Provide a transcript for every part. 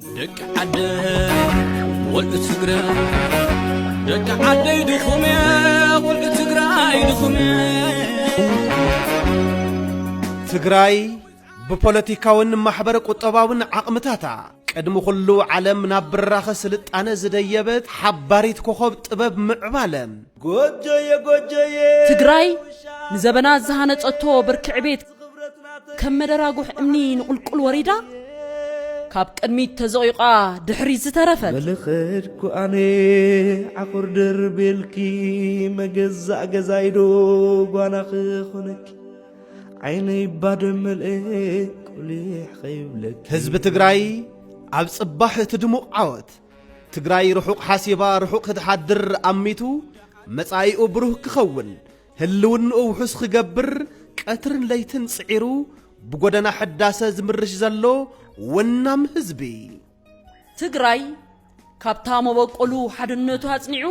ደቂ ዓደይ ቆልዑ ትግራይ፣ ደቂ ዓደይ ድኹም እየ፣ ቆልዑ ትግራይ ድኹም እየ። ትግራይ ብፖለቲካውን ማሕበረ ቁጠባውን ዓቕምታታ ቅድሚ ኩሉ ዓለም ናብ ብራኸ ስልጣነ ዝደየበት ሓባሪት ኮኸብ ጥበብ ምዕባለ። ጎጆየ ጎጆየ ትግራይ ንዘበናት ዝሃነጸቶ ብርክዕ ቤት ከም መደራጉሕ እምኒ ንቑልቁል ወሪዳ፣ ካብ ቅድሚት ተዘቒቓ ድሕሪት ዝተረፈት። በልኸድኩ ኣነ ዓቑር ደርቤልኪ፣ መገዛእ ገዛይዶ ጓና ክኾነኪ፣ ዓይነይ ባደም መልኤ ቁሊሕ ኸይብለኪ። ህዝቢ ትግራይ ኣብ ጽባሕ እቲ ድሙቕ ዓወት፣ ትግራይ ርሑቕ ሓሲባ ርሑቕ ክትሓድር ኣሚቱ፣ መጻኢኡ ብሩህ ክኸውን፣ ህልውንኡ ውሑስ ክገብር፣ ቀትርን ለይትን ጽዒሩ፣ ብጎደና ሕዳሰ ዝምርሽ ዘሎ ወናም ህዝቢ። ትግራይ ካብታ መበቆሉ ሓድነቱ ኣጽኒዑ፣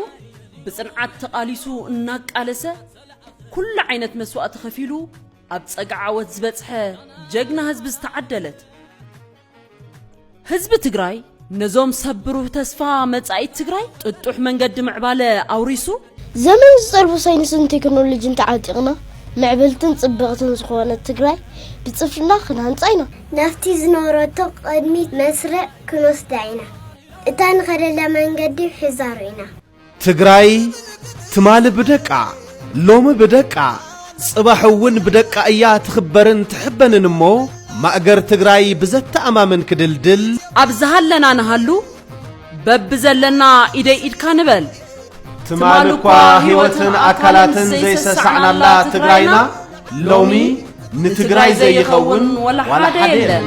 ብጽንዓት ተቓሊሱ እናቃለሰ፣ ኩሉ ዓይነት መስዋእቲ ከፊሉ፣ ኣብ ጸግዒ ዓወት ዝበጽሐ ጀግና ህዝቢ ዝተዓደለት። ህዝቢ ትግራይ ነዞም ሰብ ብሩህ ተስፋ መጻኢት ትግራይ ጥጡሕ መንገዲ ምዕባለ ኣውሪሱ። ዘመን ዝጠልቦ ሳይንስን ቴክኖሎጂን ተዓጢቕና፣ ምዕብልትን ጽብቕትን ዝኾነት ትግራይ ብጽፍርና ክንሃንጻ ኢና። ናብቲ ዝነበረቶ ቅድሚት መስርዕ ክንወስዳ ኢና። እታ ንኸደላ መንገዲ ሒዛ ርኢና። ትግራይ ትማሊ ብደቃ፣ ሎሚ ብደቃ፣ ጽባሕ እውን ብደቃ እያ ትኽበርን ትሕበንን እሞ፣ ማእገር ትግራይ ብዘተኣማምን ክድልድል። ኣብ ዝሃለና ንሃሉ፣ በብዘለና ኢደይ ኢድካ ንበል። ትማሊ እኳ ህይወትን ኣካላትን ዘይሰሳዕናላ ትግራይና፣ ሎሚ ንትግራይ ዘይኸውን ዋላ ሓደ የለን።